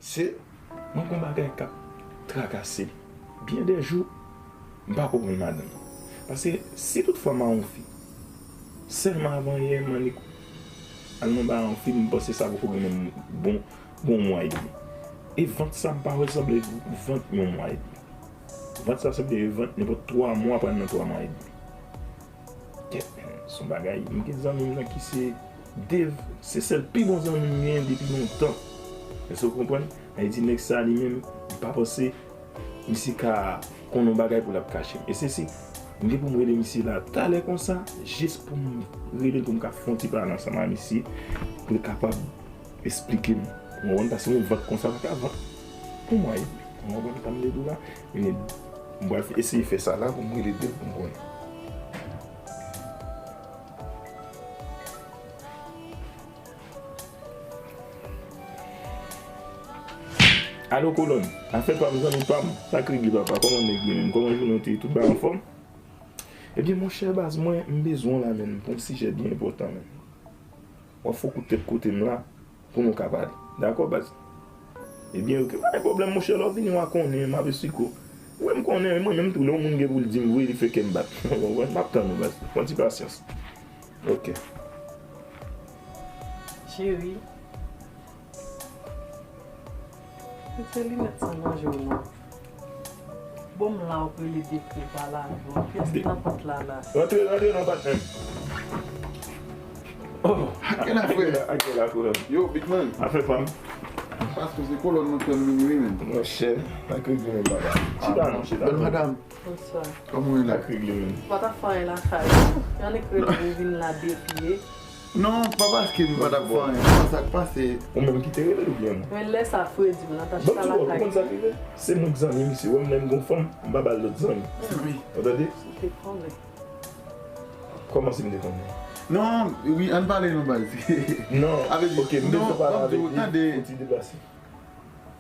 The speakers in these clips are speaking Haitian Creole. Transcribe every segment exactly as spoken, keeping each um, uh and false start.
Se, mwen gon bagay k ap trakase m. Byen dè jou, m pa ko konn madanm. Paske si toutfwa m a yon fi, sèlman avan yè m annik al nan bagay yon fi, m panse sa poko gen menm bon, bon mwa edmi. E vant sa m pa wè sanble vant yon mwa edmi. Vant sa sanble vant nenpòt twa mwa pral nan twa mwa edmi. Kèt, men, se yon bagay. M gen zanmi m nan ki se Dave, se sèl pi bon zanmi m genyen depi lontan. Èske w konprann? Sa vle di nèg sa li menm, m pa panse misye ka konn yon bagay pou l ap kache m. E se si m gen pou m rele misye la talè konsa, jis pou m rele l pou m ka fè yon ti pale ansanm ak misye, pou l kapab esplike m. Ou konprann? Paske yon vant konsa pa ka vant pou mwa edmi. Ou konprann sa m vle di w la? Men, m pral eseye fè sa la pou m rele Dave pou m konnen. Alo, kolòn. Afè pa m, zanmi pa m. Sa k regle, papa? Kòman nèg yo menm? Kòman jounen w te ye? Tout bagay anfòm? Ebyen, monchè, baz, mwen, m bezwen w la, menm, pou yon sijè byen enpòtan, menm. W ap fè yon kout tèt kote m la pou nou ka pale. Dakò, baz? Ebyen, oke, pa gen pwoblèm, monchè, lè w vini, w a konnen, m ap esplike w. Ou wè, m konnen, mwen menm tou, lè yon moun gen pou l di m vre, li fè kè m bat. Ou konprann? M ap tann ou, baz. Pran ti pasyans. Oke. Cheri. Mete linèt sa nan je w non. Bon, m la, w ap rele depo pa lajan. Pyès ki nan kont la la. Rantre, rantre non, patnè m. Oh, akèl afè. Akèl afè. Yo, big man. Afè pa m. Paske se kolòn mwen pran vini wi, men. Monchè, pa kredi men baba. Chita non, chita. Bèl madanm. Bonswa. Kòman w ye la? Pa t ap fè anyen lakay ou. Annik rele m vin la depiye. Non, pa paske m pa t ap fè anyen. Sa k pase? Ou menm ki te rele l oubyen mwen? Men lè sa fredi m nan ta chita lakay. Ou konn sa k rive? Se moun zanmi misye wè m lè m gon fanm, m pa ba l lòt zanmi. Ou tande? Si te konnen. Kòman si m te konnen? Non, wi, ann pale non baz. Non, oke, m bezwen pale avèk li. Fò ti deplase.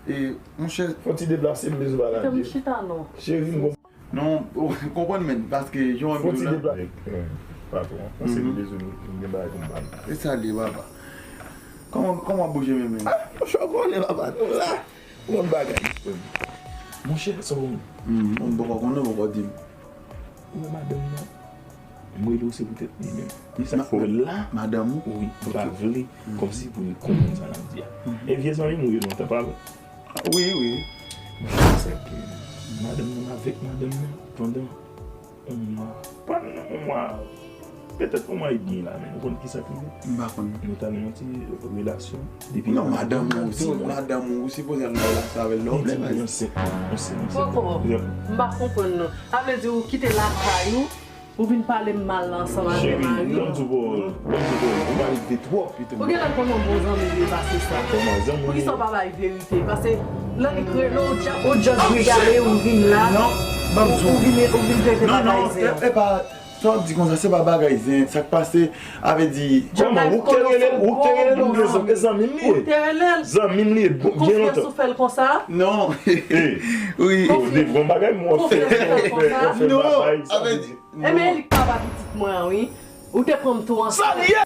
E, monchè. Fò ti deplase, m bezwen pale avèk li. Chita non. Cheri, m gon Non, ou konprann men, paske jan w ap di w la. Fò ti deplase. Patwon, panse m bezwen m gen bagay pou m pale. E sa l ye, papa? Kòman, kòman w ap bouje men men? Ah, monchè, w konnen, papa, nou la. Ou konn bagay. Monchè, sa w menm? Mwen poko konnen, poko di m. Ou wè madanm nan? M rele w se poutèt li menm. Li sa fè w la? Madanm ou? Wi, m pa vle kòmsi pou li konprann sa n ap di a. E vye zanmi m ou ye lontan, pa vre? Wi, wi. Monchè, sa ke madanm nan avèk madanm nan pandan yon mwa. Pandan yon mwa. Petèt yon mwa edmi la, men ou konn ki sa k rive? M pa konn. Nou t al nan yon ti relasyon depi. Non, madanm ou, si madanm ou, ou sipoze al nan relasyon avè l lè w vle, baz. Li di m li ansent, ansent, ansent. Poko. M pa konprann non. Sa vle di ou kite lakay ou, ou vin pale m mal ansanm avè mari w. Cheri, ban m di w pawòl, ban m di w pawòl, ou pa rive twòp. Ou genlè konn yon bon zanmi vye pase sa. Kòman zanmi? Poukisa w pa bay verite? Pase lè li rele w, ou just, ou just regale, ou vin la. Non, ban m di w. Ou vin, ou vin trete bagay zen. Non, non, e, e pa, sa w ap di konsa, se pa bagay zen. Sa k pase, a vle di. Kòman? Ou te rele l, ou te rele l, ou te rele l, e zanmi m li ye. Ou te rele l. Zanmi m li ye, byen lontan. Konfyans ou fè l konsa? Non. Wi. Ou devon bagay, mwen fè, fè, fè bagay, sa vle di. Enben, e li k papa pitit mwen an, wi. Ou te pran m tou ansanm. Sa l ye?